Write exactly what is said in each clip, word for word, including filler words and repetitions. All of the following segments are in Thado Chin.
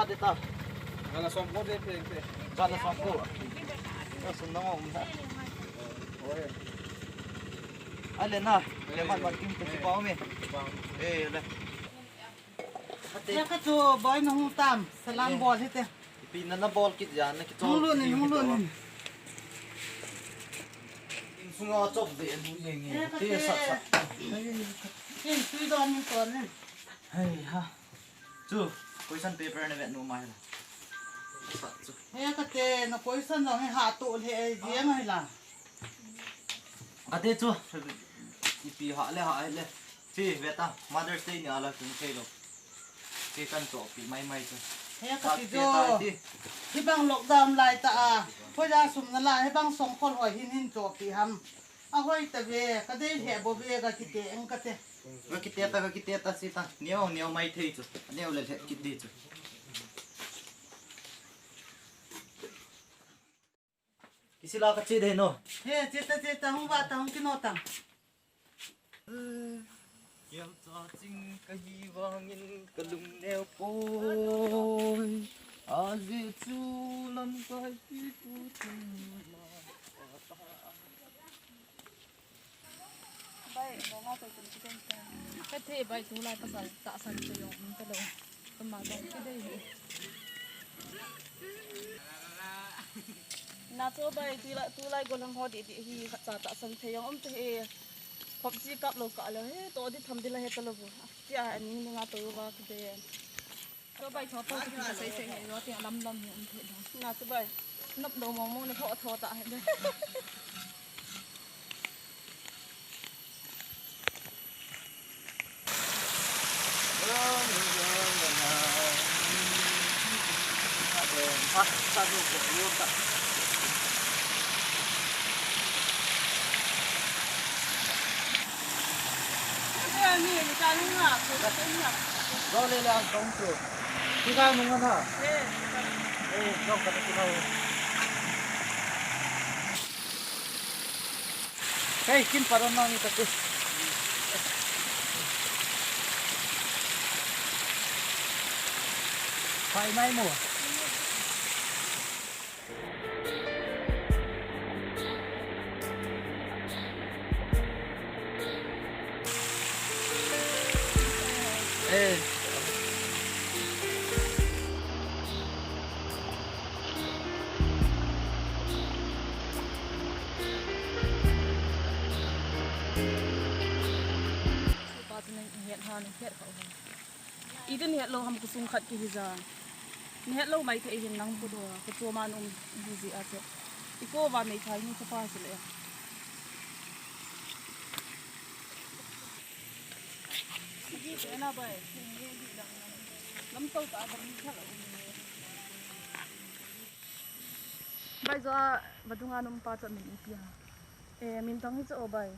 Deta. Jana som ko de pe pe. Jana som ko. Ka sun na mo um na. Oi. Ale na. Le man man king te chi pao me. Eh, le. Ate. Ya ka chu boy na hung tam. Salam bol hite. Ipi na na bol kit ya na ki chu. Hung lu ni, hung lu ni. In sunga chop de lu ye nge. Te sa sa. Kin sui don ni ton ni. Hei ha. Chu, question paper na vet nom ahi la. Sa chu. He kate, na question jong hi ha to le, eh, jeng ahi la. Kate chu, ipi ha le ha le. Chi, veta, Mother's Day ni ala tung thei lo. Chi kan chohpi mai mai chu. He kate jo. Hibang lockdown lai ta a. Phoja sum na la, hibang song khol hoi hin hin chohpi ham. Ahoi ta ve, ka dei lheh bou ve, ka kite eng kate. Ka kite ta, ka kite ta, si ta. Neo, neo mai thei chu. Neo le lheh kit di chu. Kisila ka che de no. He, che ta, che ta, hung va ta, hung kino ta. Kiam cha ching ka hi vangin ka lung neo poi. Aje chu lamkai pi pu chun ma. Bai, mo nga to kum chi den ta. Ka the bai tu lai pasal tahsan che jong um ta lo. Ka ma jong chi dei hi. Na cho bai tu lai, tu lai gollhang ho di di hi khat cha tahsan che jong um te hi. Pop chi kap lo ka lo he to di tham di la he ta lo bu. Ti a ni ni nga to va ka de. Cho bai cho to ki ka sei sei ngai ro ti lam lam ni um the dong. Na cho bai. Nop do mo mo ni tho tho ta he de. Lo le le ang tong tu. Kita nung na. Eh, eh, lo ka tu na. Hei, kin paron na ni kate. Pai mai mo. Eh. Pa chu nang het ha, nang het kha u. Idin het lou ham, kusung khat kihi ja. Ni het lou mai thei hin nang pu do, ka choma num hi ji a che. I ko va mei thai ni chapa se le. Ji te na bai. Lam to ta ba ni kha. Bai jo a, vadung a num pa chu min ipi a. Eh, min tang hi chu o bai.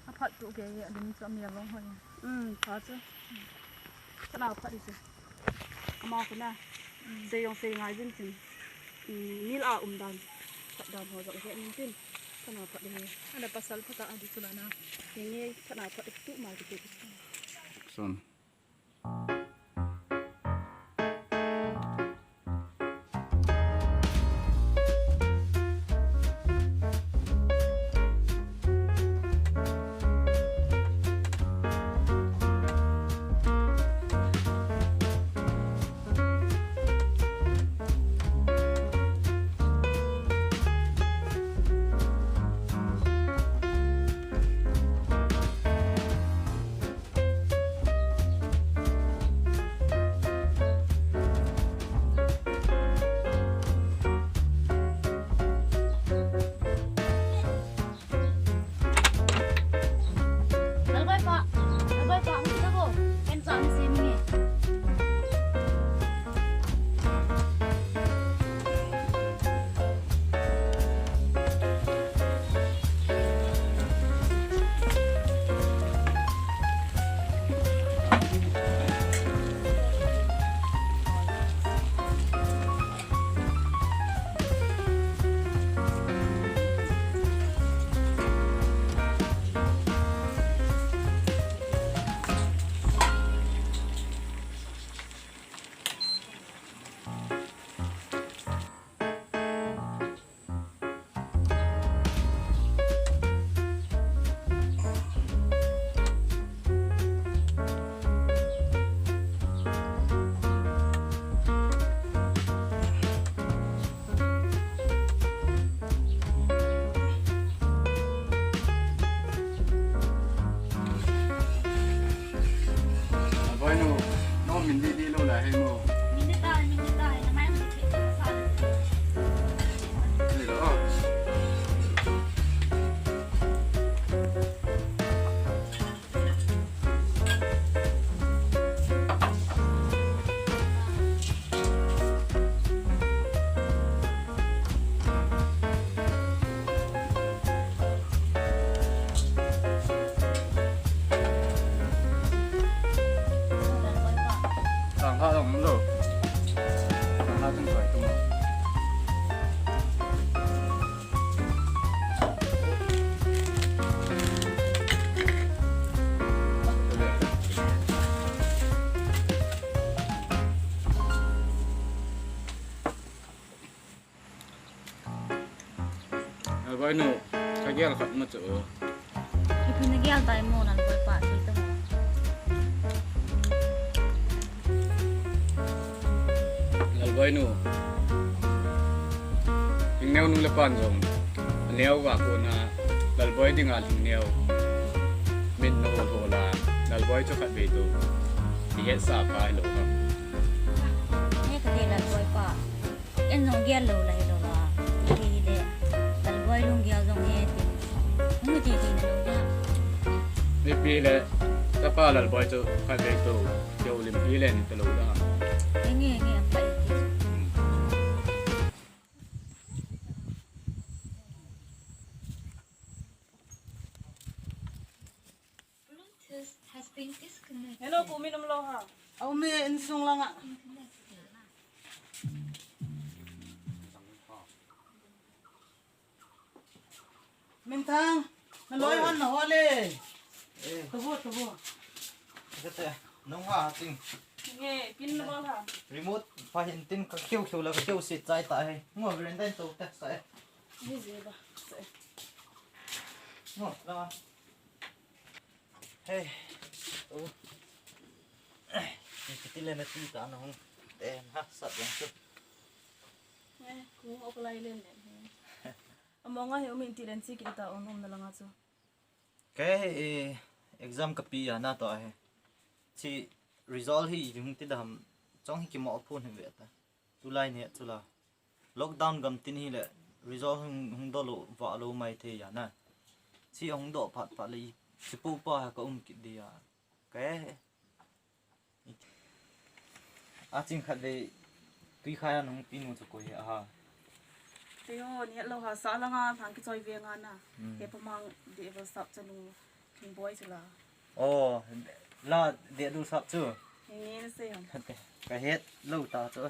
A phat tu ke a min chu a mi a long hoi. Um, pa chu. Chana phat hi chu. Ama ko na. Sei jong sei ngai jin chin. Um, mil a um dan. Phat dan ho jong he min tin. Chana phat hi. Ana pasal phat a di chu la na. Nge nge chana phat tu ma ki tu. Son. Ha, long lo. Ha, tung kai tung. Lalboi nu, ka gel khat ma chu. Ipi na gel tai mo, Lalboi pa, sei ta mo. Lalboi nu. Lhingneo nu le pan jong. Aneo va kona, Lalboi dinga lhingneo. Min na hol hol a, Lalboi chu khat vei tu. Ti het sa pa hi lo ka. He ka ti Lalboi pa. En jong gel lou lai lou la. Ti hi le. Lalboi lunggel jong he ti. Mu ti ti na lou da. Ipi le. Tapa Lalboi chu khat vei tu. Keu lim pi le ni ta lou da. Nge nge nge pa ti. Hello, ku min um lou ha. Aum e, insung langa. Minthang, na loi hon na hol e. Eh. Tubu, tubu. Kate, nung ha ting. Nge, pin na bol ha. Remote pa hin tin ka keu keu la ka keu si chai ta he. Ngo veranda in to ta sa e. Ni je ba. Sa e. Ngo, la. Hey. Oh. Ni kiti le na ti ta na hung. Te na sa dong chu. Eh, kung ok lai len le. Among a hi um in ti len chi kiti ta um um na langa chu. Ke, eh, exam ka pi ya na to ahe. Chi result hi hung ti dam chong hi ki mo phun hi ve ta. Tulai ne chu la. Lockdown gam tin hi le result hung, hung do lo va lo mai thei ya na. Chi hung do phat phat le chi pu pa ha ka um kit dia. Ke. A ching khat vei tui khai a nung pi nu chu koi a ha. Te ho, ni lo ha sa la nga thang ki choi ve nga na. Hmm. He pa mang de vo sap cha nu king boy chu la. Oh, la de du sap chu. Nge na sei ham. Ka het lo ta chu.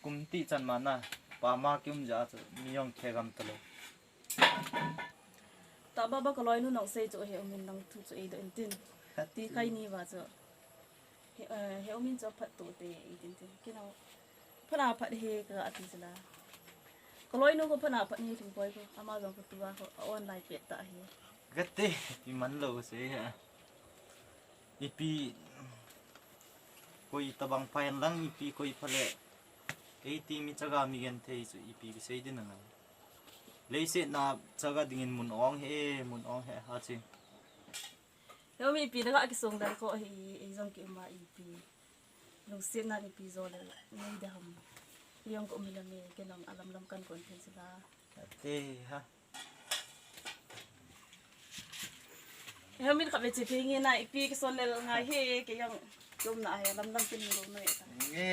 Kum ti chan ma na. Pa ma kim ja chu. Mi yong khe gam ta lo. Ta ba ba ka loi nu nong sei chu he um in nang thu chu ei do in tin. Ti khai ni va chu. He, eh, he um in chu phat tu te ei tin tin. Ki nau. Phat a phat he ka ti chu la. Ka loi nu ko phat a phat he thing poi ko. Ama jong ko tu a ko a on lai pet ta he. Ka te, i man lo se ha. Ipi koi tabang pa hen lang ipi koi pha le. Kei ti mi chaga mi gen thei chu ipi ki sei din na. Leiset na chaga dingin mun ong he, mun ong he, ha chi. He mi ipi na ka kisong dan ko hi, ei jong ki um a ipi. Lungset na ipi jo le, nei de ham. Yong ko mi la me, ke nang alam lam kan kon thei sila. Te ha. He min kha ve chi phi nge na ipi ki son le ngai he, ke yong. Kum na he, lam lam kin lo no e ta. Nge.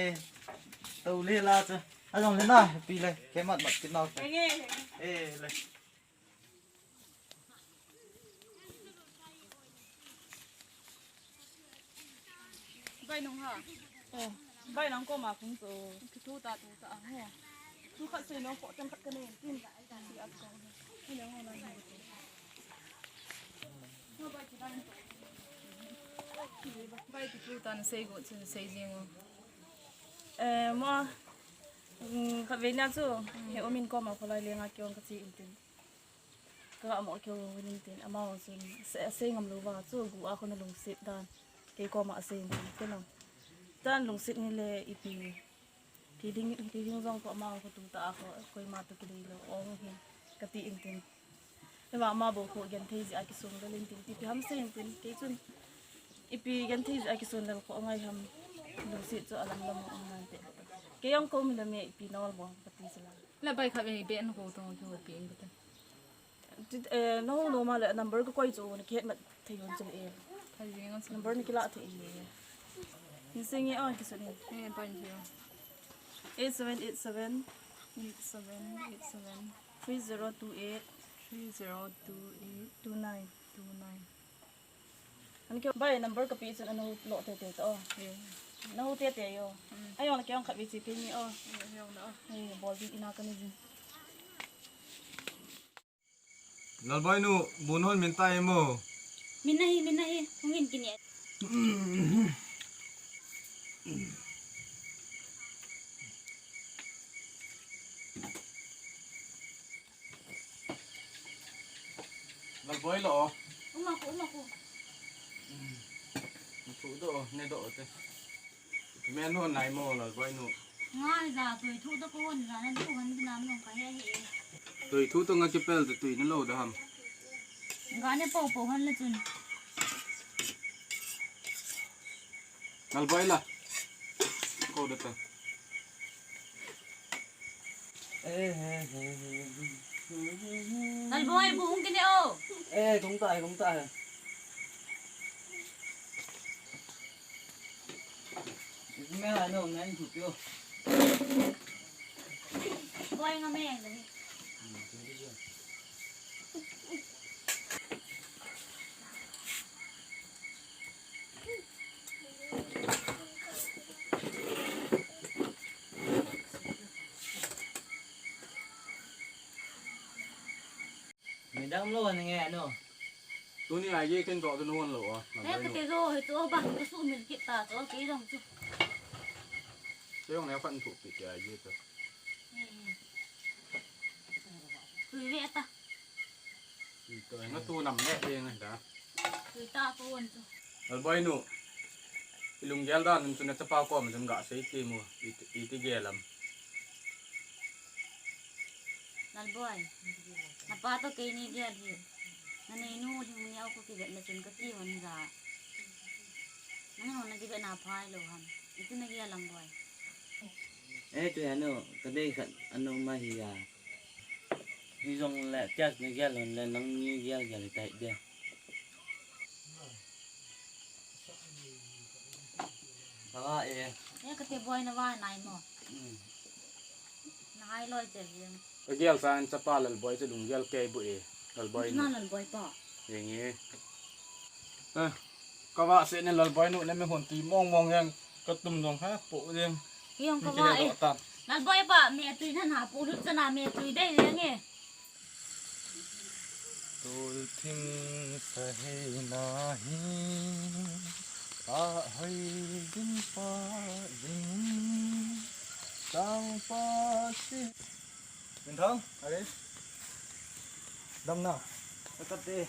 To le la cha. A jong le na, pi le, ke mat mat kin nau. Nge. Eh, le. Bai nung ha. Eh, bai nung ko ma kung to. Ki tu ta tu ta ho. Tu khat sei nung ko tan khat ka nei tin. Ti ap ko. Ni nung ho na. Bai ki tu tan sei go chu sei jing o. Eh, ma. Mm, khat vei na chu. He o min ko ma ko lai le nga ki ong ka chi in tin. Ka mo keu winin tin, amau chun, se, sei ngam lo va chu, gu a khun a lungset dan, kei koma sei in tin, ke nang. Tan lungset ni le ipi, ti ding, ti ding jong ko amau ko tu ta a ko, koima to ki dei lo, ong hi, ka ti in tin. Ema ama bo ko gen thei ji a ki sung le lin tin, ti pi ham sei in tin, kei chun, ipi gen thei ji a ki sung le ko ngai ham, lungset chu a lam lam ong nan te. Kei ong ko mi le me ipi nol bo, ka ti sila. La bai kha be, be an ko to, ko pi in ko te. Ti, eh, no, no ma le number ko koi chu na kihet mat thei hon chu e. Thei jing on. Number ni kila thei e. Ni sing e on ki sun e. Eh, bai ni. Eight seven eight seven. Eight seven eight seven. Three zero two eight. Three zero two eight. Two nine. Two nine. An keu bai number ka pi chun an lo te te to. Eh. Na u te te yo. Ai yong la ke yong khat vi chi pe ni o. Ai yong na o. Ai bol di ina ka ni jin. Lalboi nu, bu non min tai mo. Min nahi, min nahi. Hung in kini. Lalboi lo. Uma ko, uma ko. Thu do, ne do te. Men ho nai mo Lalboi nu. Nga ja tui thu to ko hon ja na thu han binam nong ka he he. Tui thu to nga kipel to tui na lo da ham. Nga ne po po han le chun. Lalboi la. Ko da ta. Lalboi bu hung kine o. Eh, kung ta, kung ta. Isme ha no nang thu pio. Boi nga me ang dali. Midang lo nge ano. Tuni aye ken to tunu lo a. Eh, kate jo, hito ba, kasu mil kita to, ke jong chu. Ke jong ne kan thu pi ke aye to. Tui ve ta. Ito, nga tu nam le eng da. Tui ta ko won chu. Lalboi nu. Ilung gel dan nun chu na chapa ko ma jun ga sei ti mu. Iti, iti gelam. Lalboi. Na pa to keini gel hi. Na nei nu hing ni au ko ki vet na chun ka ti hon ga. Nang hon na ki vet na phai lo ham. Iti na gel lam boi. Eh, tu ano, ka dei khat ano ma hi ya. Hi jong le, tiak ni gel hon le, nang ni gel gel tai de. Baba e. Eh, kate boi na va nai mo. Hmm. Na hai loi che yen. Ka gel sa an chapa Lalboi che lung gel kei bu e. Lalboi. Na Lalboi pa. Yeng e. Eh, ka va se ne Lalboi nu ne me hon ti mong mong yang ka tum jong ha po ding. Yong ka va e. Lalboi pa me tui na na po lut cha na me tui dei yeng e. Tol thing sahei nahi, pa hoi din pa din, sang pa si. Minthang, are. Dam na. Kate.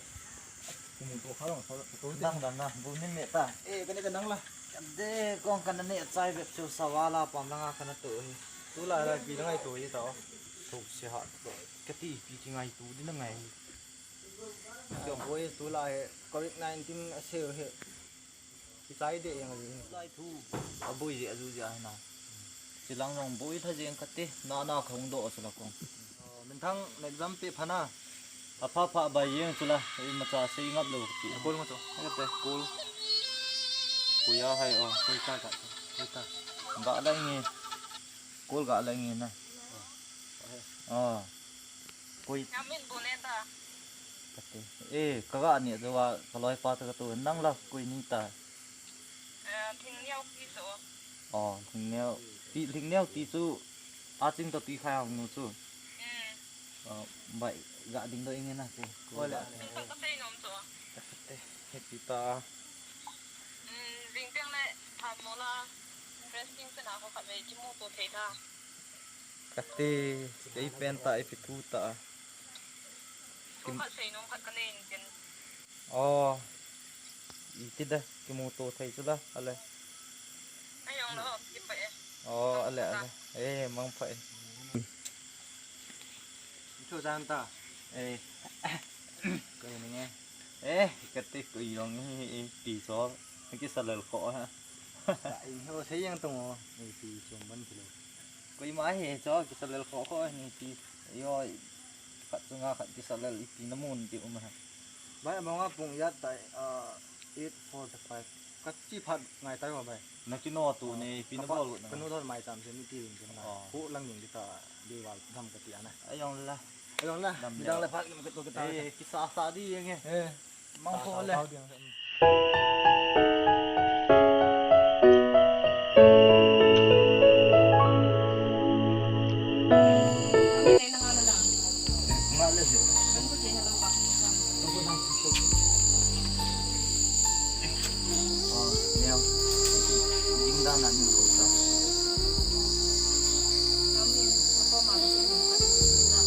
Kumu to kha long, kha long. Dam, dam na. Bu min me ta. Eh, kane ka nang la. Kate, kong kana ne chai vet chu sawala pam langa kana to hi. Tu la la pi ngai to hi ta. Thuk se ha. Kati pi ki ngai tu din ngai. Kiong boi tu la he covid nineteen a se he. Ki chai de yang a jing. Lai thu. A boi je a ju je a na. Chilang jong boi tha jeng kate. Na na khong do a sala kong. Minthang na exam pe phana. A pha pha bai jeng chula. Ei ma cha sei ngap lo ti. Kol ma cho. Kate kol. Kuya hai o. Koi ka ka. Koi ka. Ga la nge. Kol ga la nge na. Oh. Koi. Namin bu ne ta. Kate. Eh, ka ga ne jo wa ka loi pa ta ka tu nang la koi ni ta. Eh, Thingneo ki so. Oh, Thingneo. Ti Thingneo ti chu a ching to ti khai hang nu chu. Hmm. Oh, bai ga ding do ing na ke. Kol la. Min ka sei nom to. Kate. He ti ta. Hmm, jing peng le than mo la. Interesting se na ko khat ve ki mo to thei ta. Kate, kei pen ta, ipi thu ta. Thu khat sei nom khat ka nei in tin. Oh. Iti da, kimuto thei chu la, ale. Ayong lo, kipa e. Oh, ale, ale. Eh, mang pha e. Thu jan ta. Eh. Ko ni nge. Eh, kate ko yong hi, hi, ti so. Ki sa lel ko ha. Ai, ho sei yang tong o. Ni ti chom ban kilo. Koima hi cho kisalel kho kho ni ti. Yo, khat chunga khat kisalel ipi na mun ti um ha. Bai, amonga pung ya tai, ah, eight forty-five. Ka chi phat ngai tai ho bai. Na kino tu ni pi na bol na. Kanu thon mai tam se ni ti ring na. Oh. Ko lang ning kita di wal dham ka ti ana. Ayong la. Ayong la. Dam le. Dang le phat ko kita. Eh, kisa sa di yang e. Eh. Mang kho le. Tao, tao, tao. Tang na ning ko ta. Namin na koma seinom khat na.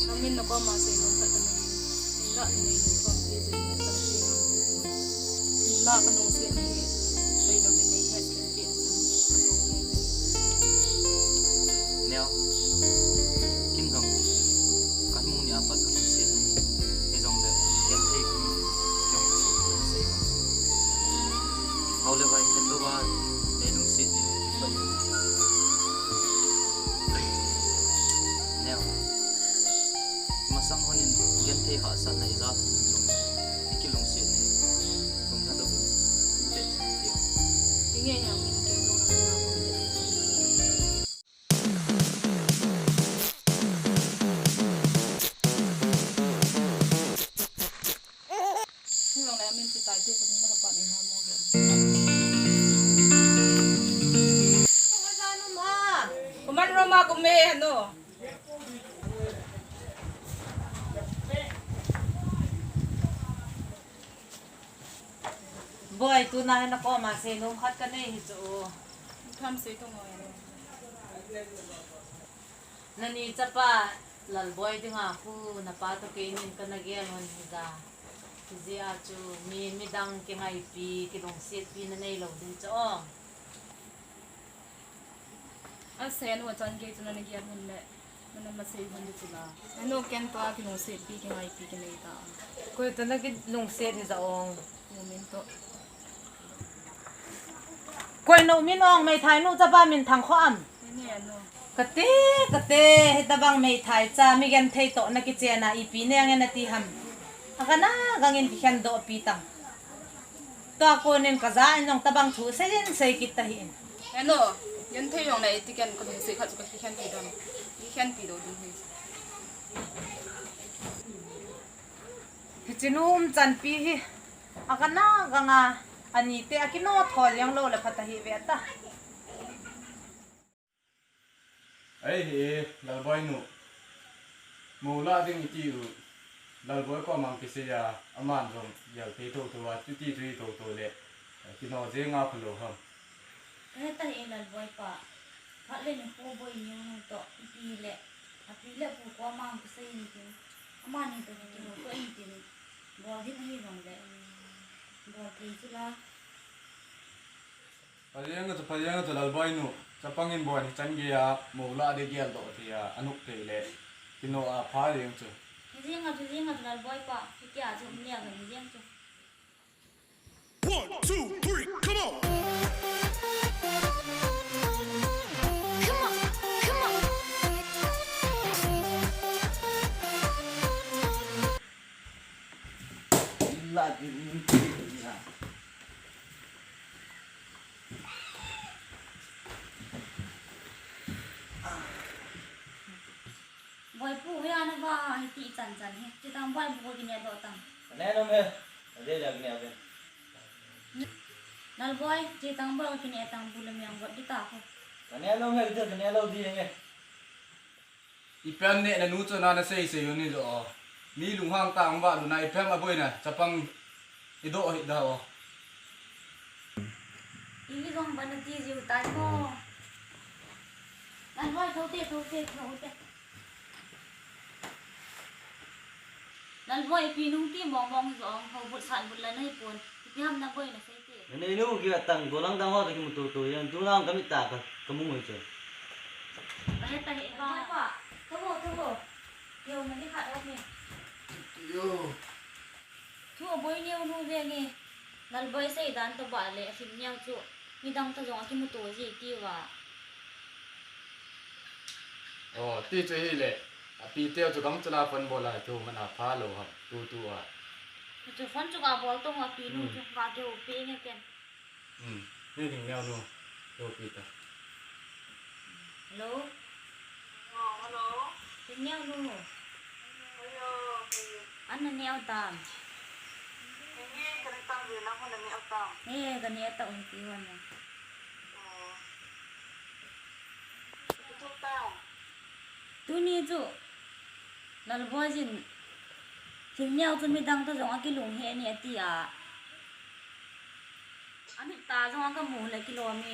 Namin na koma seinom khat na. Inda ni nei ni kom ti jin ni kom ti. Inda ka nung seinom ni. Seinom ni nei het kin ti. Neo. Kin jong. Kan mu ni apat kan seinom. Ei jong le. Ken thei kum. Ken ka seinom. Hao le vai ken lo va, nei lungset jin. Neo. Masang hon in genthei hahsatna ija jong. I kilungset ni. Lungna lo. Te ti. Inge ya min ke jong. Kuman roma kume hanu. Boi, tuna hi na koma seinom khat ka nei hi chu. Tham sei tu ngoi. Nani chapa Lalboi dinga khu napa toh keinin kana gel hon hi da. Hijeh a chu mi, midang kingaipi, kilungsetpi na neilou ding chu o. Ase, anu achan gei chu nana gel hon le, nana masei hon di chu la. Anu ken toh kilungsetpi, kingaipi kinei ta. Koi toh na kilungset hi ja ong. Koi nou min ong, meithai nu chapa min Thangkho am? Kati, kati, hitabang meithai cha, mi genthei toh na kichen a, ipi neng e nati ham. Akana, gangin kikhen doh pi tang. Tua konin kaja in jong tabang thu seiyin sei kit tahih in. Eno, genthei jong le iti ken kalungset khat chu kakikhen pi dam. Kikhen pi doh ding hi. Hiche nu umchanpi hi. Akana ganga ani te akino thol jong lou le pha tahih ve ta. Ei hi, Lalboi nu. Mou la ding iti u. Lalboi koma kisei a, aman jong gel thei thotho a, chuti chu hi thotho le. Kino jeng a phalou ham. Kahe tahih e Lalboi pa. Phat le nikho Boineo nu toh, ipi le. Api le pu koma kisei in tin. Amani toh kihou toh in tin. Bol ding ahi jong le. Bol thei chu la. Pha jeng a chu, pha jeng a chu Lalboi nu, chapang in bon hichan gei a, mou la ding gel doh thei a, anop thei le, kino a pha jeng chu. Pha jeng a chu, jeng a chu Lalboi pa, hitia chu um le a ka hi jeng chu. One, two, three, come on! Come on, come on. La ding, la. Boipu, hoiya nava hiti chan chan hi. Chuteng Boipu kine doh tang. Neh nom he. Adeh le kine ave. Lalboi, chuteng Boi kine tang bu le meng got di ta ko. Neh nom he, neh lou di nge. Ipi ham neh nanu chu nana sei sei u ni jo o. Mi lunghang tah a um valu na ipi ham aboina chapang idoh hih da o. Ijong bana ti jiu tai mo. Lalboi, thou te, thou te, thou te. Lalboi, ipi nung ti mong mong jong, hou but sat but la nahi pon. Ipi ham naboi na sei. Nanei nu kivet tang, gollhang dang ho toh kimu tutu, jeng tunang kamit a ka, kamu ngoi chu. Kahe tahih ba. Thou vo, thou vo. Yo, nani khat o me. Yo. Thu aboi neo nu ve nge. Lalboi sei dan toh ba le, asim neo chu. Midang toh jong akimuto ji ti va. O, ti chu hile. Api teu chu gangchal a phone bol a, chu man a pha lou ham, tutu a. Chu phone chu ga bol tong api nu chu ga kihoupi nge ken. Hmm. Ni Thingneo nu. Kihoupi ta. Hello. Hello. Thingneo nu. Hello. An na neo tam. Ni ka neo tam ve na hon na neo tam. Eh, ka neo ta un ti hon na. Tuni chu Lalboi jin Thingneo chu midang toh jong akilung he ni ati a. Anop ta jong a kamu le kilom e.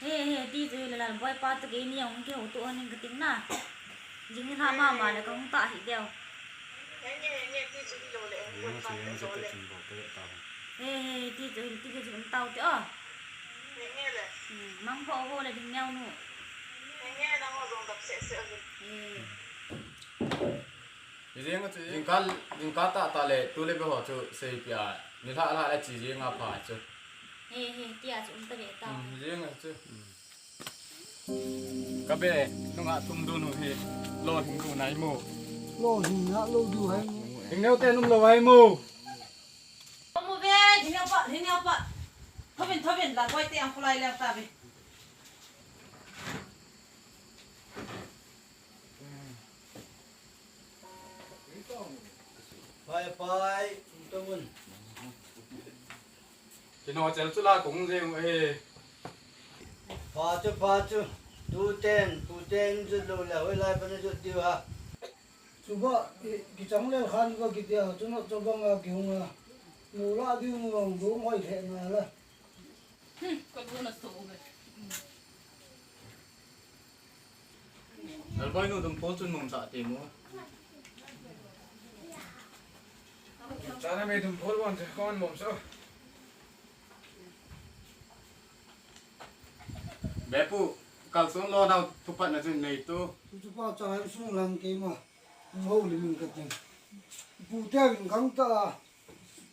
He, he, ti chu hile Lalboi pa toh keini ahung kihouto hon in kating na. Jing in ha mama le kahung ta hi deu. He, he, ti chu hile ti chu um tau te o. Hmm, mang pho ho le Lhingneo nu. He. Hijeng a chu, jingkah, jingkah tahtah le tu le ve ho chu seipeh a, nilhah lhah le che jeng a pha chu. He, he, tia chu um ta ve ta. Hmm, hijeng a chu. Hmm. Ka be, nunga tum dun u hi, lolhing dun ahi mo. Lolhing na lo dun ahi mo. Lhingneo te num lou ahi mo. Mu ve, Lhingneo pa, Lhingneo pa. Thovin, thovin, Lalboi te ang kulai leng ta ve. Pai, pai, tum un. Kino chel chu la kong jeng u hi. Pha chu, pha chu. Tuten, tuten jot lou le, hoilai pan jot diu ham. Chuba, i, kichang lel khan ka kitia, chuna chubang a kihung a. Mu la diu mu bang, du hoi the na la. Hmm, ka du na so ve. Lalboi nu dum pol chun mum sa ti mo. Chana me dum pol wan se kon mum so. Be pu, kalson lo nau thupat na chun nei tu. Tu pa cha sung lang ke ma. Ho li min ka tin. Pu te vin khang ta.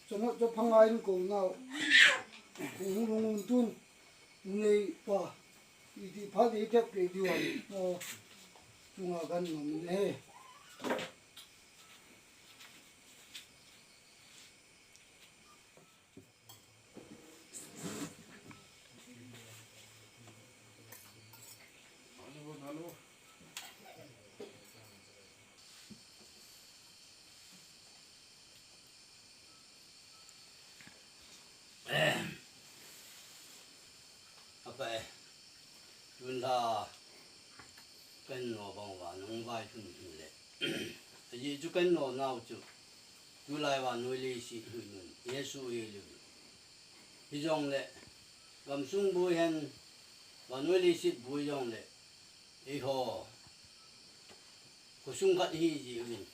Chunga chu phangai in ko nau. Hung lung un tun. Nei pa. Iti phat i tep ke diu an. O. Chunga kan ngam ne. Apa e, tun la kan no bang uva nung vai tun hi le. Ajeh chu kan no nau chu, tulai vannoi leiset hi nun, Jesu hi lu. Hijongle, gamsung boi hen, vannoi leiset boi jongle, eiho, khosung khat hi ji uvin,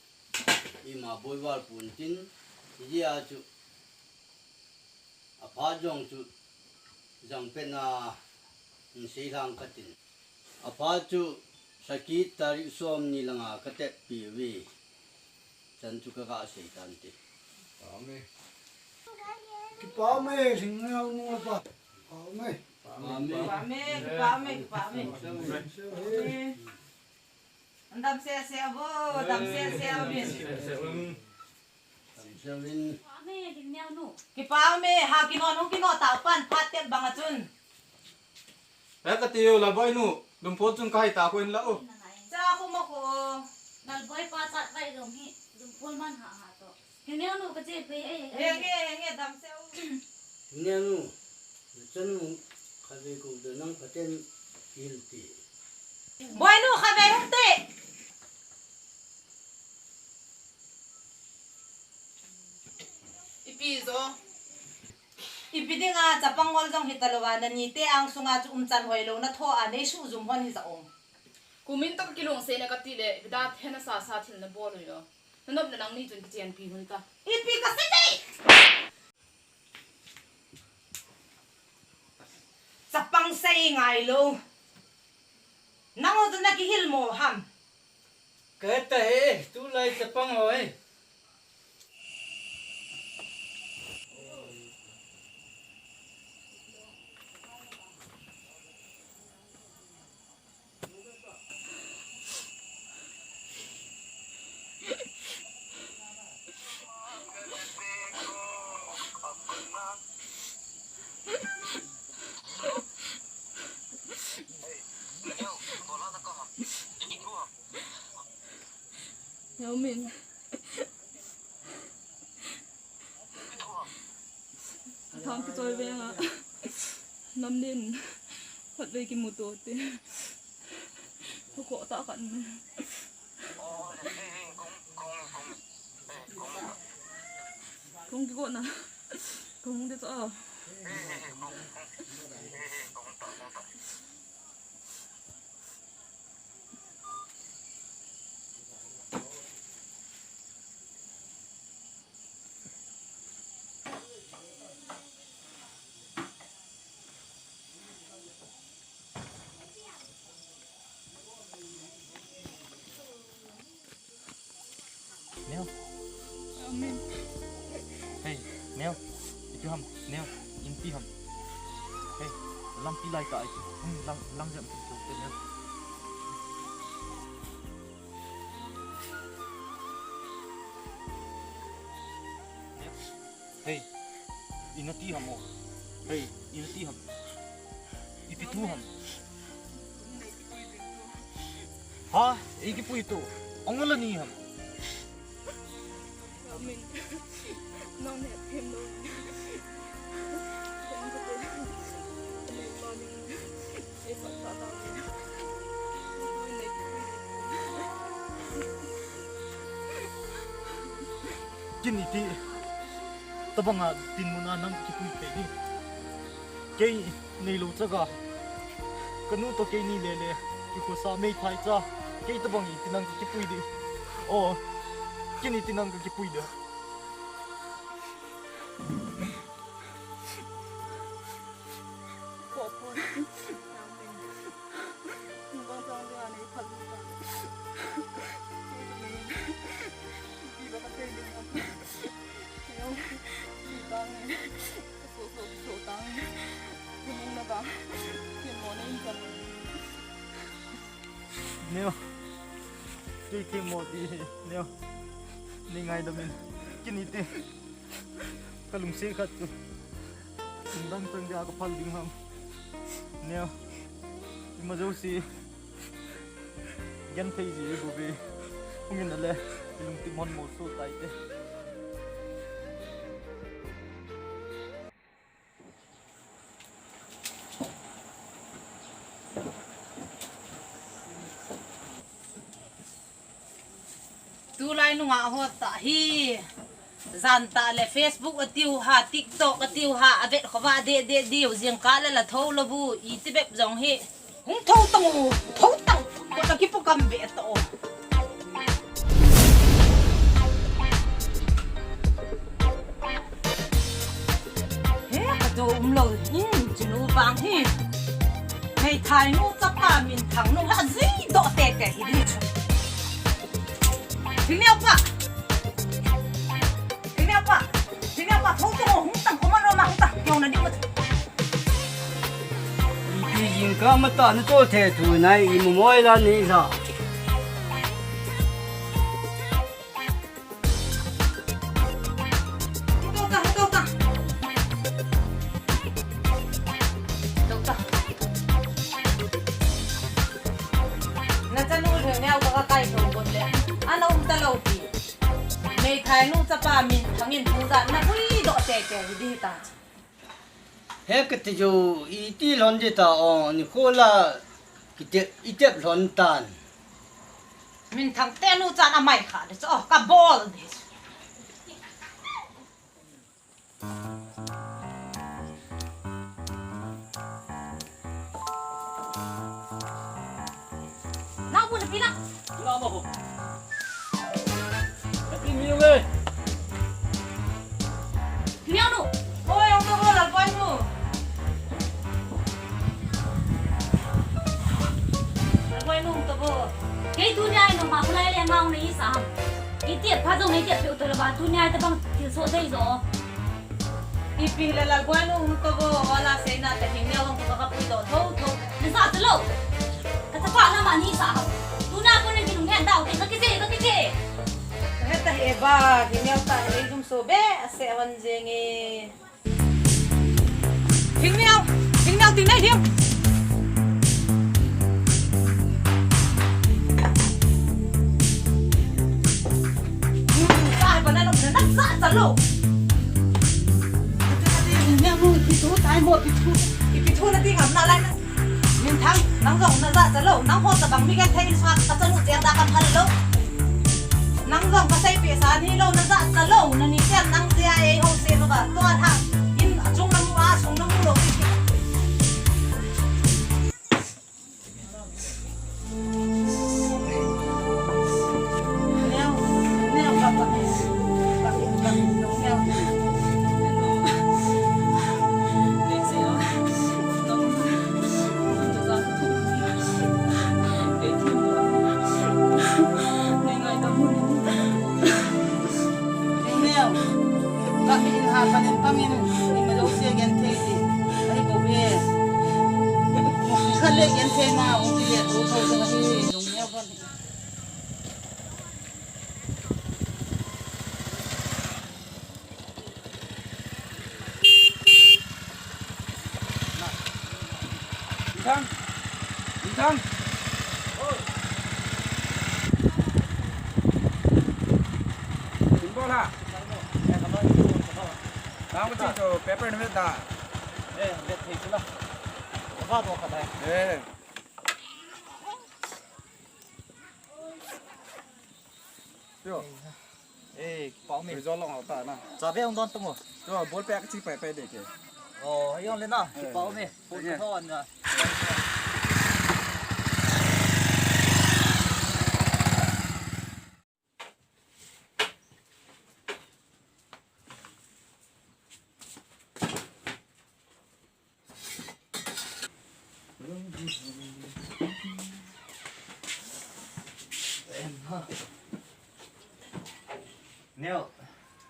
ima boi val pon tin, hijeh a chu, aphat jong chu, jang pet na, hin sei lang ka tin. Aphat chu, sakit tarik som ni langa ka tep pi uve. Chan chu ka ga sei tan te. Amen. Kipa me, sing na nu pa. Amen. Amen. Kipa me, kipa me, kipa me. Amen. Dam sese vo, dam sese vo. Dam sese vo. Kipa me, Lhingneo nu. Kipa me, ha kino nu kino ta pan phat tep bang a chun. He kati u Lalboi nu, Dumpol chun kahai ta ko in la u. Cha ko ma ko, Lalboi pa chat vai jong hi, Dumpol man ha ha to. Henge nu ka che pe e. Henge, henge, dam se u. Henge nu, chanu, khatvei ko de nang phaten hil ti. Boi nu khatvei hung te. Ipi jo. Ipi dinga chapang ngol jong hita louva, nani te ang sunga chu umchan hoilou na tho a nei suh jum hon hi ja um. Kumin toh kilungset na kati le, ipi da thena sa sa thil na bol u jo. Na nop na nang ni chun kichenpi hon ta. Ipi ka sei dei. Chapang sei ngai lou. Nang ho chu na kihil mo ham. Ka ta he, tulai chapang ho e. Yao Min. Athang kichoi veng a. Namlen. Khatvei kimuto te. Thu ko ta kan me. Kong kigo na. Kong de cho. Neo. Amen. Hey, Neo. Ipi ham, Neo. Inpi ham. Hey, lampi lai ta ai. Hmm, lang, lang jam. Neo. Hey, ina ti ham o. Hey, ina ti ham. Ipi thu ham. Ha, ei kipui tu. Ong la ni ham. Kin iti, tabanga dinmun a nang kipui te ni. Kei neilou chaga. Kanu to kei ni lele, kikhosa meithai cha. Kei tabang iti nang kipui di. O, kin iti nang kipui di. Neo. Kei themmo ti hi, Neo. Nei ngaidam in. Kin iti. Ka lungset khat chu. Dang chang dia ka phal ding ham. Neo. Ima jouse. Genthei ji bou ve. Hung in le. Lungthim hon mo so tai te. Tulai nunga ho tah hi. Jan tah le Facebook atiu ha, TikTok atiu ha, avet khova de de diu, jingkah le la tho lou bu, iti bep jong hi. Hung tho tang u, tho tang. Ko ta kipu kam ve to. He, ka jo um lou hin, chinu vang hi. Meithai nu chapa minthang nu ha jui doh tete hi di chu. Thingneopa. Thingneopa. Thingneopa, tho tho, hung tang, koman roma, hung tang, yong na di mo. Ipi jingkah mata na to the thu nai, imu moi la ni la. Tau ta, tau ta. Tau ta. Na chanu lhun neo ka kai tho got le. Ana um ta lou pi. Meithai nu chapa minthang in thu jat na pui doh tete hi di ta. He kati jo, iti lhon di ta o, nikho la kite, itep lhon tan. Minthang te nu chan amai kha di chu, o, ka bol di. Nang bu na pi na. Tuna ma ho. Pi mi nge. Pi mi nu. Oi, ang to bo, Lalboi nu. Lalboi nu, ang to bo. Kei tunia inu ma kulai le ngau nei sa. Iti pha jong nei ti pe u to la ba, tunia tabang thilsoh thei jo. Ipi le Lalboi nu hung to bo, wala seina ta Thingneo hung to ka pui doh tho tho. Na sa ta lou. Ka chapa na ma ni sa ha. Tuna ko ni kinung ngen dau te ka kije, ka kije. He ta he ba, Thingneo ta he jum so be, ase awan jeng e. Thingneo, Thingneo, Thingneo, Thingneo. Sa he ba na lou, na sa ta lou. Ipi thu tai mo, ipi thu. Ipi thu na ti ngam na lai na. Minthang, nang jong na ja cha lou, nang ho tabang mi genthei in sa ka chanu cheng da ka phal lou. Nang jong ka seipeh sa ni lou, na jat sa lou, na ni chen nang jia ei ho se lou ba, tua tha. In a chung na mu a, sung na mu lou. Ka mi in ha, ka nin pang in, i ma lo sia gen thei ti. Ai bo ve. Ka le gen thei na, u ti le, u tho sa na hi, lung neo ba. Thang. Thang. Thing bol ha. Tang ko chi to paper ni ta. Eh, let thei chu la. Ba do ka dai. Eh. Yo. Eh, pau me. Result long ta na. Cha ve ong don tu mo. Yo, bol pe ka chi pai pai de ke. Oh, ayong le na. Ki pau me. Pau me. Pau me. Neo,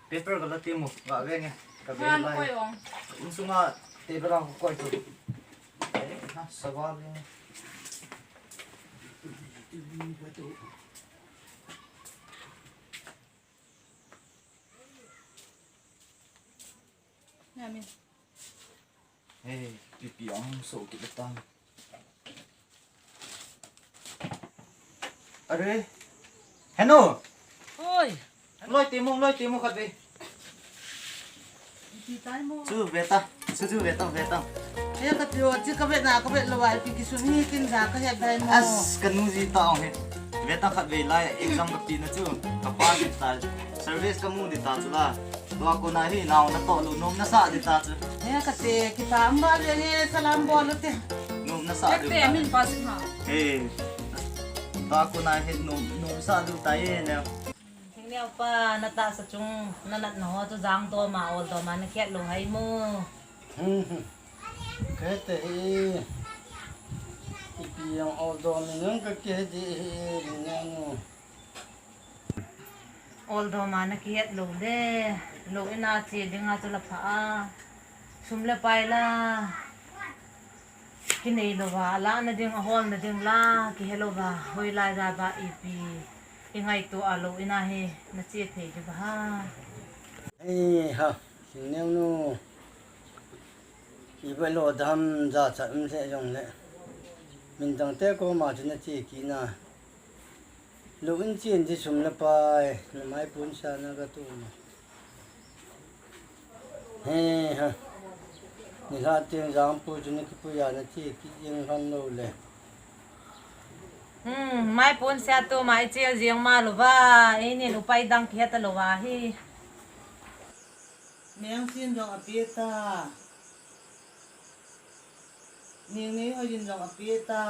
paper ka la ti mo, ka ve nge, ka ve lai. Koi ong. Insunga table ang koi tu. Eh, na, sawa le. Amen. Hey, pipi ang so kit tan. Are, Heno. Oi. Loi ti mo, loi ti mo khat ve. Ti tai mo. Chu ve ta, chu chu ve ta, ve ta. He ka ti o, chi ka ve na, ka ve lo ai, pi ki su ni kin da ka he dai mo. As, ka nu ji ta ong he. Ve ta khat ve lai, exam ka pi na chu. Ka pa ni ta, service ka mu ni ta chu la. Tua kona hi nao na toh lou, nom na sa di ta chu. He kate, kipa amba ve he, salam bol u te. Nom na sa di ta. Kate, amin pa si ha. He. Tua kona hi nom, nom sa di ta ye ne. Thingneo pa, na tahsa chung, na natna ho chu jang doma, ol doma, na kiat lou hai mo. Kate hi, ipi jong ol dom jong ka kiat di hi, ne nu. Ol doma na kihet lou le, lou ina che dinga chu la pha a. Sum le pai la kinei louva, alahna ding, aholna ding la kihe louva, hoilai jat a ipi i ngaito a lou ina hi na che thei diu va ha. Ei ha, Thingneo nu. Iba lo dam jachat um lheh jongle, min dangte koma chu na che kit na. Lou in chen di sum le pai, na maipunsa na ka tu na. He ha. Nilhah teng jangpu chu na kipui a na che kit jeng lhon lou le. Hmm, maipunsa tu mai che jeng ma lou va, eini upai dang kihe ta lou va hi. Nengsin jong ape ta. Ningneihoiyin jong ape ta.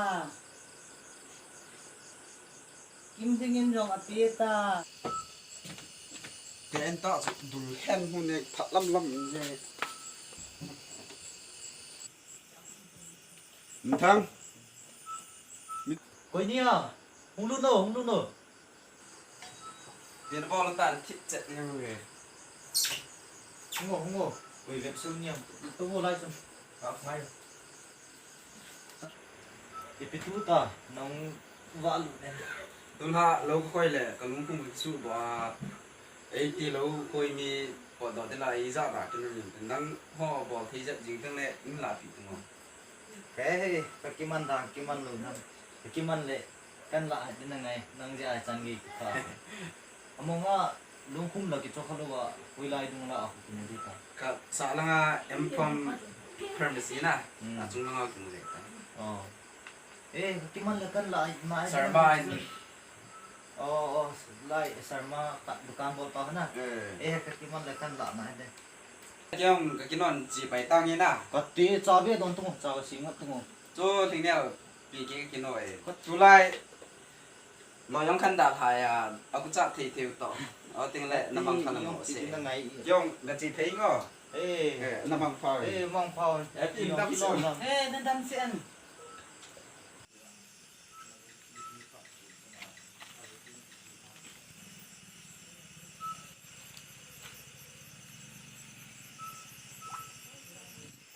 Kimdingin jong ape ta. Ka en ta chu dul hen hu ne phat lam lam je. Nthang. Koi ni a? Hung lut o, hung lut o. Yen bol ta thip chet ni hung e. Hung o, hung o. Koi vep su ni a? To vo lai su. Ka mai. Ipi tu ta, nang va lut ne. Tun ha lo ka koi le, ka lungpum su ba. Ei ti lo koi mi potdoh te la ei ja ta kin ni. Nang ho bol thei jep jing teng le, in la pi tung o. He, he, ka kiman dan, kiman lou nan. Ka kiman le, kan la hai din ngai, nang je ai chan gei ka. Among a, lungkhum la kichokha lou a, hoilai dung la a khu kimu di ta. Ka sa langa M Pharm Pharmacy na, hmm, a chung langa kimu di ta. Oh. Eh, ka kiman le kan la hai, ma ai. Sarma ai. Oh, oh, lai, Sarma ka dukan bol pa na. Eh. Eh, ka kiman le kan la na de. Kiyong ka kinon chi pai tang ina. Ka ti cha be don tung, cha ka si ngat tung. Chu thing neo pi ke ka kino e. Ka tu lai. Lo yong kan da thai a, aku cha thei thei to. O ting le na mang khan mo se. Ti na ngai. Kiyong ka chi thei ngo. Eh. Eh, na mang pha. Eh, mang pha. Eh, ti dam si. Eh, na dam si an.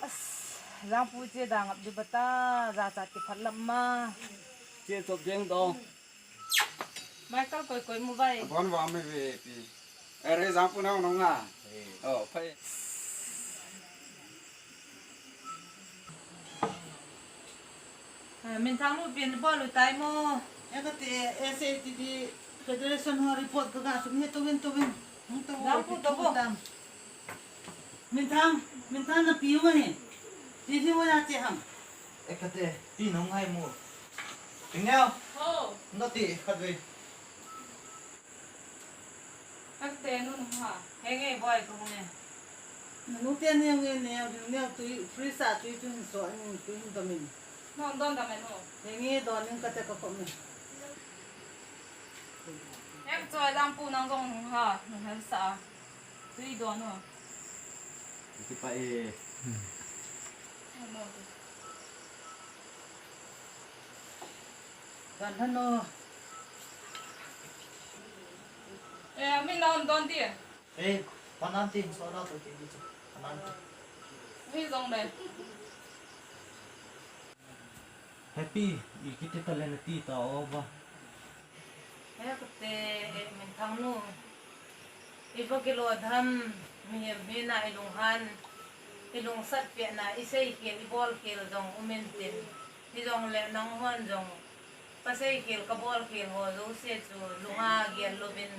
As, Jangpu che da ngap di bata, ja chat ki phat lam ma. Che chop jeng to. Michael koi koi mu vai. Bon wa me ve pi. Ere Jangpu nau nong na. Oh, phai. Eh, Minthang nu pin bol u tai mo. Eh, ka ti, eh, S A T D Federation ho report ka ga sum he to win to win. Hung to Jangpu to bo. Minthang, Minthang na pi u ma ni. Ti ti wa ya che ham. Eh, ka ti, pi nong hai mo. Ting neo. Ho. No ti, khat ve. Khat te nu nu ha. He nge boy ko ne. Nu te ne nge ne, ne tu free sa tu tu hin so ni tu hin to min. No don da me no. He nge don ni ka te ka ko me. Ek choi Jangpu nang jong ha, nu hel sa. Tui don no. Ti pa e. Kan han no. Eh, mi na don di. Eh, panan tin so da to ke ni. Panan. Hi jong le. Happy, i kiti ta le na ti ta o ba. He kute, eh, Minthang nu. I ba kilo dham, mi, mi na i lunghan, i lungsat pia na, i sei kel, i bol kel jong umin tin. Hi jong le nang hon jong. Ka sei kel, ka bol kel ho, jo se chu, lunga gel lovin.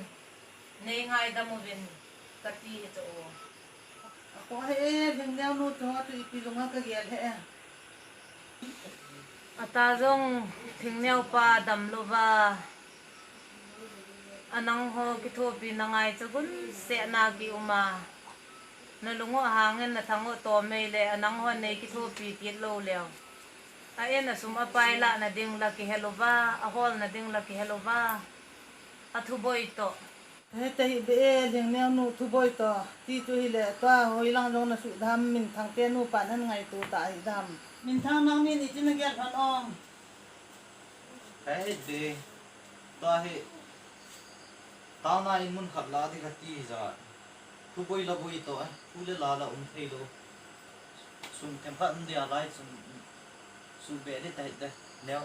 Nei ngaidam uvin kati hi chu. Ako he, Thingneo nu chu, chu ipi lunga ka gel he. Ata jong Thingneo pa damlouva. Anang ho kithopi na ngai chagun sehna ki uma. Na lungu ahangin na thangu to mei le anang ho nei kithopi kit lou leu. A en a sum a pai la na ding la kihelouva, a hol na ding la kihelouva. A thuboi to. He, tahi be e, Thingneo nu thuboi to. Ti chu hile, tua hoilang jong na sui dam, Minthang te nu pan an ngaito ta hi dam. Minthang nang min iti na gel phan ong. He, he, de. Tua hi. Tana in mun khat la di ka ti ja. Thuboi la boi to, eh. Thu le la la um thei lou. Sum themkhat um dia lai sum, sum be di tahi de. Neo.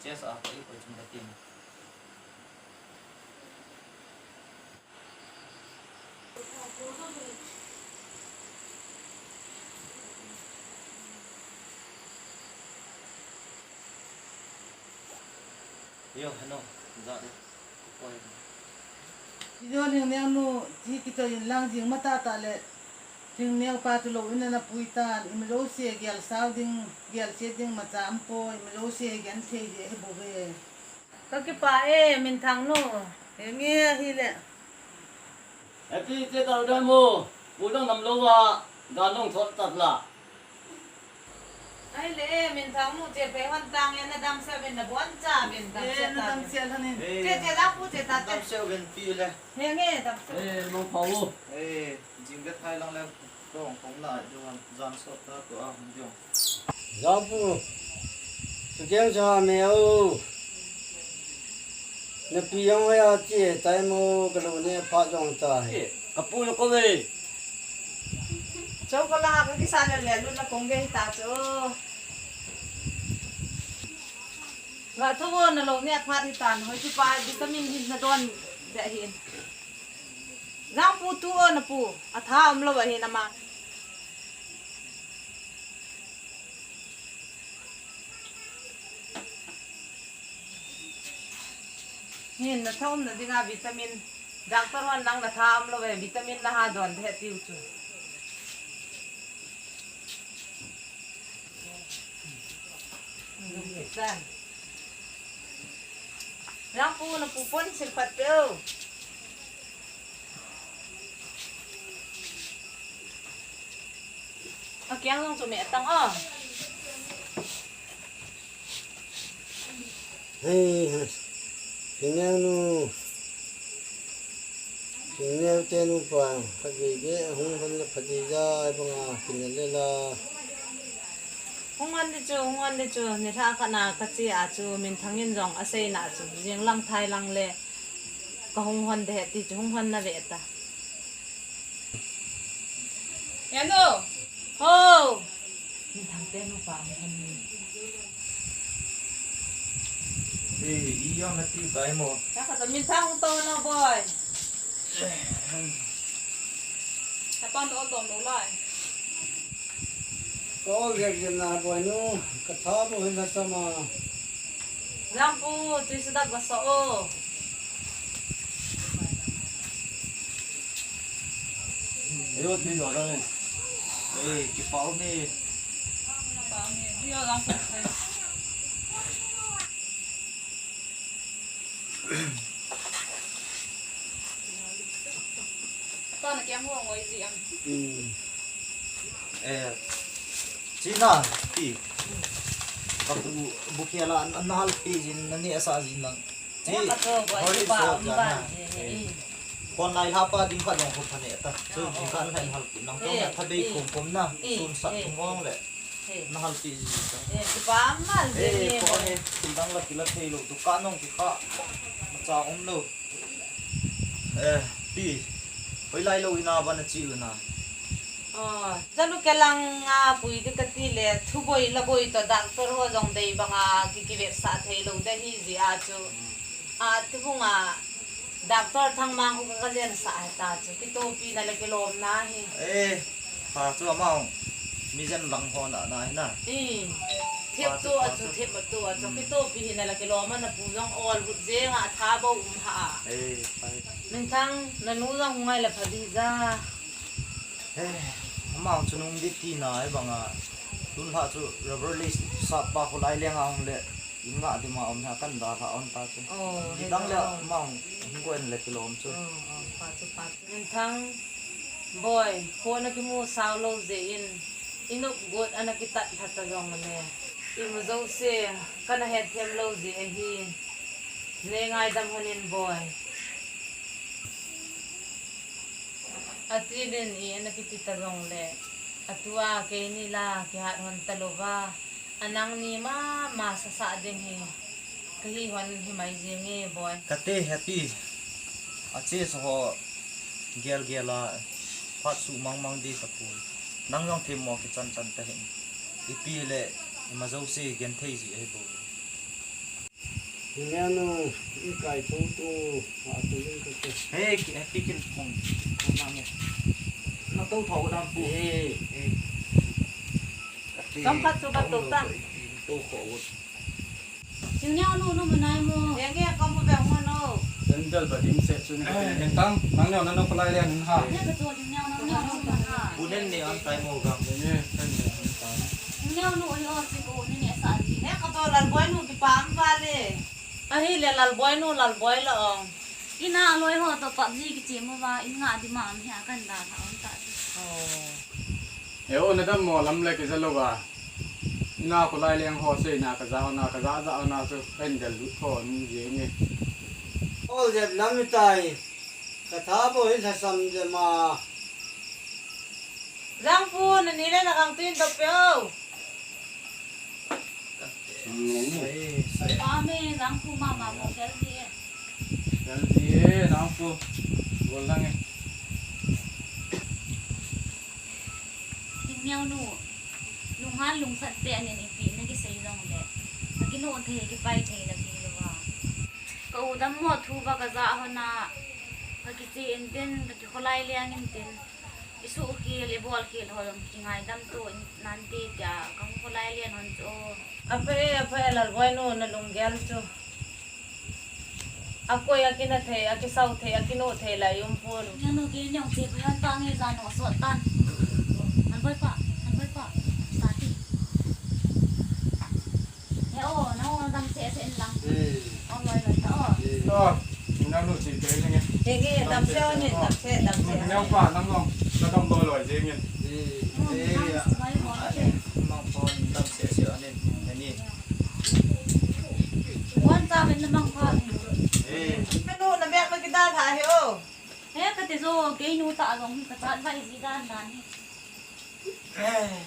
Chesa ko i ko chung ka ti. Yo, hano, ja de. Ko koi. Yo, Thingneo nu, ti kito in lang jing mata ta le. Thingneo pa tu lou in na pui ta, i mi lou se gel sao ding, gel se ding ma cha am po, i mi lou se gen thei de he bo ve. Ka kipah e, Minthang nu. Henge ahile. Happy te tao dai mo. Pu dang nam lou a, dan dong thot tat la. Ahile e, Minthang nu che pe hon tang e, na dam se ben na bon cha ben dam se ta. Na dam se la ni. Che che la pu che ta te. Dam se ben pi le. Henge dam se. E, mo pa u. E, jing ke thai lang le. Dong kong la, juan, jan sot ta tu a, jong. Japu, sukeng cha me o. Na pi jong hoiya che tai mo, ka lou ne pha jong ta he. Ka pu na ko ve. Chou ka la ka kisa le le lu na kong ve ta chu. Nga tho na lou ne pha hi tan, hoi chu pa vitamin hin na don de hin. Jangpu tu o na pu, a tha um lou ahi na ma. Hin na tha um na dinga vitamin. Doctor hon nang na tha um lou e, vitamin na ha don the tiu chu. Tan. Jangpu, napu pon silphat peh o. Akiang jong chu meh tang o. Hei, Singneo nu, Singneo te nupa, khat vei beh hung hon le pha ding ja, banga kinel le la. Hung hon ding chu, hung hon ding chu, nilhah khat na kache a chu, Minthang in jong aseina chu, jing lang thai lang le, kahung hon ding ahi ti chu, hung hon nave ta. Eno. Ho. Minthang te nupa hung hon ni. Eh, i jong nati tai mo. Ka khat Minthang to no boy. Kapan o tom lo lai. Ka ol gel gel na boy nu, katha bou hin lhasam a. Jangpu, tui sadak la sa o. Ayo, tui jo dang e. Eh, kipah e. Kipah e. Tui jo dang e. Apa na kiang ho ngoi ji am. Hmm. Eh, China, pi. Kapu, bukhela, nahal pi jin, nani asa jin lang. Chi, eh, ka to, boy, hoi, pa, so, um, jana. Ban, eh, eh. Kon lai lha pa ding khat jong khum phane ta. So, oh, jing khat oh, lai eh, hal pi, nang tong eh, na, tha bei eh, kum kum na, eh, sun sat eh, kum ong le. Eh. Nahal pi ji ta. Eh, kipa mal je eh, ni ko mo. He, kum dang la kila thei lo, dukan jong kikha. Macha um lo. Eh, pi. Hoilai lou ina ban a chi u na. Oh, jalu kelang a pui ding kati le, thu boi la boi to doctor ho jong dei banga ki kivetsah thei lou ding ahi jeh a chu. Hmm. A, tu bunga doctor Thangmang ho ka jensah ahi ta chu. Kitopina le kilomna hi. Eh, pha chu amau. Mi jen lang ho na na hi na. Eh, thep tu a chu, thep tu a chu. Hmm. Kitopi hina le kilom a na pu jong ol but jeng a tha bou um ha a. Eh, pai. Minthang, nanu jong hung ngai le pha ding ja. Eh, amang chu nung di tina e banga. Tun lha chu rubber lace sat pa kholai leng a hung le. In nga di ma um ha kan da lha on ta chu. Oh, di dang le amang hung ko en le kilom chu. Oh, oh, pa chu, pa chu. Minthang, boy, kho na kimu sao lou jeh in. I nop got ana kitat lha ta jong le. Imu jouse, kana het them lou jeh ahi. Nei ngaidam hon in boy. Atilin i ana kiti ta jong le, atua keini la kihat hon ta louva, anang ni mama sasa ding hi, kahi hon hi mai jing e boy. Kate happy, ache sa ho gel gel a, phat su mang mang di sa pu. Nang jong themmo kichan chan ta hin. Ipi le, ima jouse genthei ji ahi bou. Nenu, i kai tu tu, a tu ling tu tu. Hey, ki, eh, pikin kong, kong nang e. Na to tho dam pu. Eh. Eh. Kam khat chu ba to ta. To kho. Singneo nu, nu manai mo. Nge, nge, kamu be mo no. Sandal ba ding se chu ni. Ngen tang, nang neo na no kholai le nin ha. Ne ka to Singneo, nang neo nu man ha. Bunen ne an tai mo gang. Ne, ne, ne, ne, ne. Singneo nu, oi o si ko, ne ne sa di. Ne ka to Lalboi nu kipa am ba le. Ahile Lalboi nu, Lalboi la ong. Ina loi ho to PUBG kichemu va, in nga di ma am hi a kan da na ong ta. Oh. E o na dam mo lam le kija lou va. Ina kholai leng ho seina kaja na, kaja ja na chu kan del lut tho ni je ni. Ol jep lam tai. Katha bou hi lhasam jep ma. Jangpu, nani le na kang tin to pe o. Ame, Jangpu mama mo gel di e. Gel di e, Jangpu. Gol lang e. Singneo nu. Lunghan lungsat be anin ipi na kisei jong le. Akinu thei, kipai thei la ki lo va. Ka u dam mo thu ba kaja hon a. Ka kiche in tin, ka kikholai leng in tin. I suhkhel, i bolkhel ho jong kingaidam to nante tia, ka hung kholai lien hon chu. Apha e, apha e, Lalboi nu, na lunggel chu. Akoi, akina thei, akisau thei, akinu thei la i um pon. Nenu ke nyong che phayan ta nge ja no sot tan. Lalboi pa, Lalboi pa, sa ti. He o, na o dam se se in lang. Hmm. O loi loi ta o. Hmm. Nang nu chi pe ni nge. Henge, damsel ni, damsel, damsel. Nang pa, nang long, ka dam lo lo je nge. Eh, eh, mang pon damsel se ani, ani. Wan ta men mang pa. Eh. Ka nu na mek ma kida tha he o. He ka te jo, kei nu ta jong ka chat vai ji dan dan ni. Eh.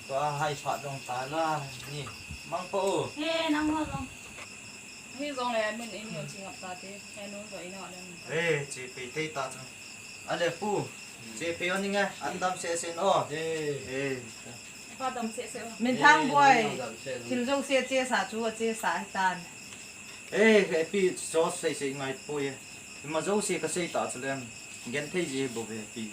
Tua hai pha dong ta la ni. Mang po. He, nang ho jong. Hi jong le, min in yon chingap ta te. He nu jong in ho le. Eh, chi pe te ta chu. Ale pu. Chi pe yon nge, an damsel se o. Eh. Eh. Pa damsel se o. Minthang boi. Thil jouse chesa chu, chesa hitan. Eh, he pi, so sei sei ngai po ye. Ma jouse ka sei ta chu le. Genthei ji bou ve pi.